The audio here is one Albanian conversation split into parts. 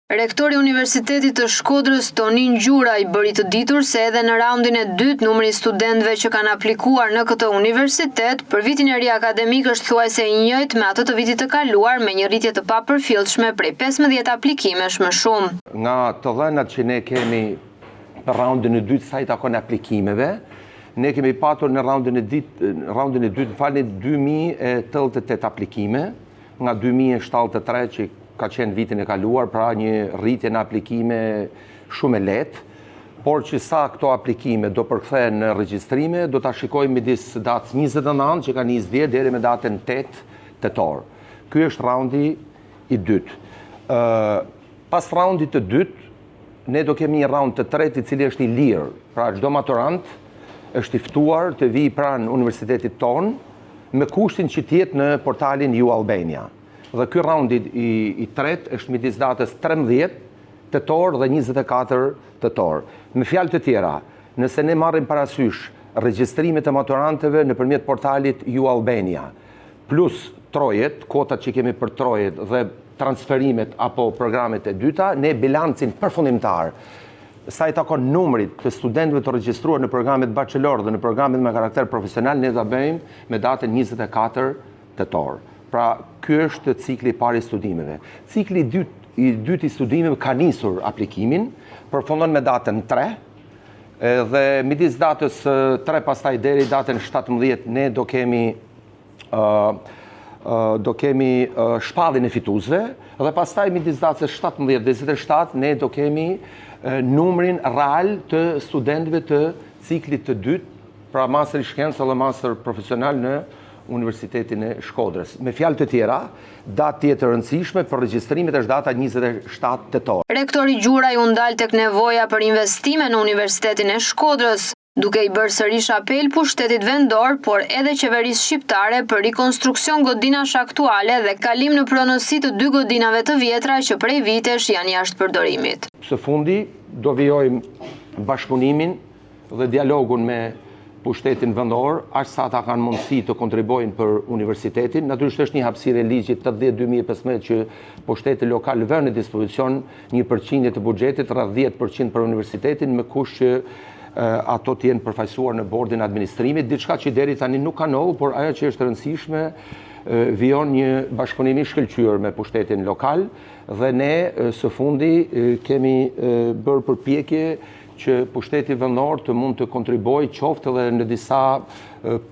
Rektori i Universitetit të Shkodrës, Tonin Gjuraj, bëri të ditur se edhe në raundin e dytë numri i studentëve që kanë aplikuar në këtë universitet për vitin e ri akademik është thuajse i njëjtë me atë të vitit të kaluar me një rritje të papërfillshme prej 15 aplikimesh më shumë. Nga të dhënat që ne kemi për raundin e dytë sa i takon aplikimeve, ne kemi patur në raundin e dytë, raundin e dytë, më falni 2088 aplikime, nga 2073 që ka qenë vitin e kaluar, pra një rritje në aplikime shumë e lehtë, por që sa këto aplikime do përkthehen në regjistrime, do ta shikojmë midis datës 29 që ka nisë dje deri me datën 8 tetor. Ky është raundi i dytë. Ë pas raundit të dytë, ne do kemi një raund të tretë i cili është i lirë. Pra çdo maturant është i ftuar të vijë pranë universitetit tonë me kushtin që të jetë në portalin U Albania. Dhe ky raund i, i, i tretë është midis datës 13 tetor dhe 24 tetor. Me fjalë të tjera, nëse ne marrim parasysh regjistrimet e maturantëve nëpërmjet portalit U Albania, plus trojet, kuotat që kemi për trojet dhe transferimet apo programet e dyta, ne bilancin përfundimtar sa i takon numrit të studentëve të regjistruar në programet bachelor dhe në programet me karakter profesional, ne do bëjmë me datën 24 tetor. Pra, ky është cikli i parë i studimeve. Cikli i dytë i dytë i studimeve ka nisur aplikimin, përfundon me datën 3, dhe midis datës 3 pastaj deri datën 17 ne do kemi do kemi shpalljen e fituesve dhe pastaj midis datës 17 dhe 27 ne do kemi numrin real të studentëve të ciklit të dytë, pra master i shkencë dhe master profesional në Universitetin e Shkodrës. Me fjalë të tjera, datë tjetër e rëndësishme për regjistrimet është data 27 tetor. Rektori Gjuraj u ndal tek nevoja për investime në Universitetin e Shkodrës, duke i bërë sërish apel pushtetit vendor, por edhe qeverisë shqiptare për rikonstruksion godinash aktuale dhe kalim në pronësi të dy godinave të vjetra që prej vitesh janë jashtë përdorimit. Së fundi, do vijojmë bashkëpunimin dhe dialogun me pushtetin vendor, aq sa ata kanë mundësi të kontribuojnë për universitetin. Natyrisht është një hapësirë e ligjit 80-2015 që pushteti lokal vë në dispozicion një përqindje të buxhetit, rreth 10% për universitetin, me kusht që ato të jenë përfaqësuar në bordin e administrimit, diçka që deri tani nuk ka ndodhur, por ajo që është e rëndësishme vijon një bashkëpunim i shkëlqyer me pushtetin lokal dhe ne së fundi kemi bërë përpjekje që pushteti vendor të mund të kontribuojë qoftë edhe në disa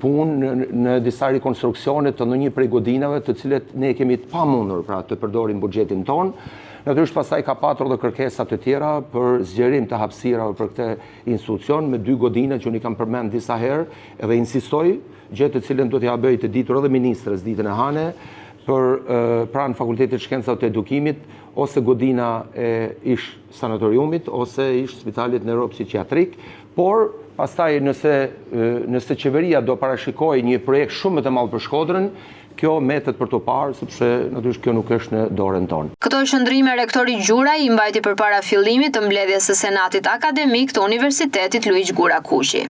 punë, në disa rikonstruksione të ndonjë prej godinave të cilët ne kemi të pamundur pra të përdorim buxhetin tonë. Natyrisht pastaj ka patur edhe kërkesa të tjera për zgjerim të hapësirave për këtë institucion me dy godina që unë i kam përmend disa herë edhe insistoj, gjë të cilën do t'ia bëj të ditur edhe ministres ditën e hane, për pranë Fakultetit të Shkencave të Edukimit ose godina e ish sanatoriumit ose ish spitalit neuropsikiatrik, por pastaj nëse nëse qeveria do parashikojë një projekt shumë më të madh për Shkodrën, kjo mbetet për t'u parë, sepse natyrisht kjo nuk është në dorën tonë. Këto qëndrime rektori Gjuraj i mbajti përpara fillimit të mbledhjes së Senatit Akademik të Universitetit Luigj Gurakuqi.